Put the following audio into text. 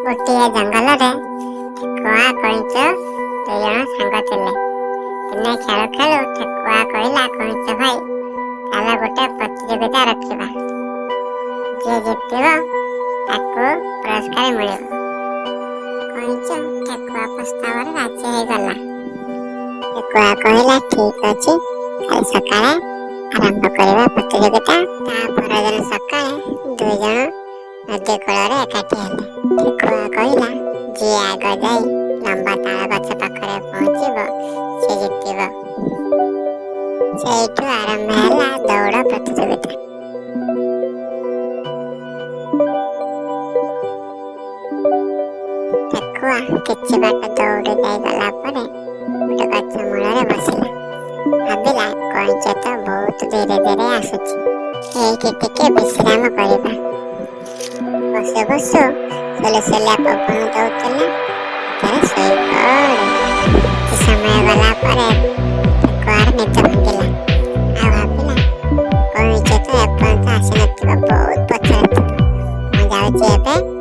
ଗୋଟିଏ ଜଙ୍ଗଲରେ ଠେକୁଆ, କଇଁଚ ଦୁଇଜଣ ସାଙ୍ଗ ଥିଲେ। ଦିନେ ଖେଳୁ ଖେଳୁ ଠେକୁଆ କହିଲା, କଇଁଚ ଭାଇ, ଚାଲ ଗୋଟେ ପ୍ରତିଯୋଗିତା ରଖିବା। ଯିଏ ଜିତିବ ତାକୁ ପୁରସ୍କାର ମିଳିବ। କଇଁଚ ଠେକୁଆ ପ୍ରସ୍ତାବରେ ରାଜି ହେଇଗଲା। ଠେକୁଆ କହିଲା, ଠିକ ଅଛି, କାଲି ସକାଳେ ଆରମ୍ଭ କରିବା ପ୍ରତିଯୋଗିତା। ତା ପରଦିନ ସକାଳେ ଦୁଇଜଣ ନଦୀ କୂଳରେ ଏକାଠି ହେଲେ। ଠେକୁଆ କହିଲା, ଯିଏ ଆଗ ଯାଇ ଲମ୍ବା ତାଳ ଗଛ ପାଖରେ ପହଞ୍ଚିବ ସେ ଜିତିବ। ସେଇଠୁ ଆରମ୍ଭ ହେଲା ଦୌଡ଼ ପ୍ରତିଯୋଗିତା। ଠେକୁଆ କିଛି ବାଟ ଦୌଡ଼ି ଯାଇଗଲା ପରେ ଗୋଟେ ଗଛ ମୂଳରେ ବସିଲା। ଭାବିଲା, କଇଁଚ ତ ବହୁତ ଧୀରେ ଧୀରେ ଆସୁଛି, ଏଇଠି ଟିକେ ବିଶ୍ରାମ କରିବା। ବସୁ ବସୁ ସୁଲୁସୁଲିଆ ପବନ ଦଉଥିଲା, ଭିତରେ ଶୋଇପଡ଼େ। କିଛି ସମୟ ଗଲା ପରେ ଠେକୁଆର ନିଦ ଭାଙ୍ଗିଲା। ଆଉ ଭାବିଲା, କଇଁଚ ତ ଏପର୍ଯ୍ୟନ୍ତ ଆସିନଥିବ, ବହୁତ ପଛରେ ଥିବ। ମୁଁ ଯାଉଛି ଏବେ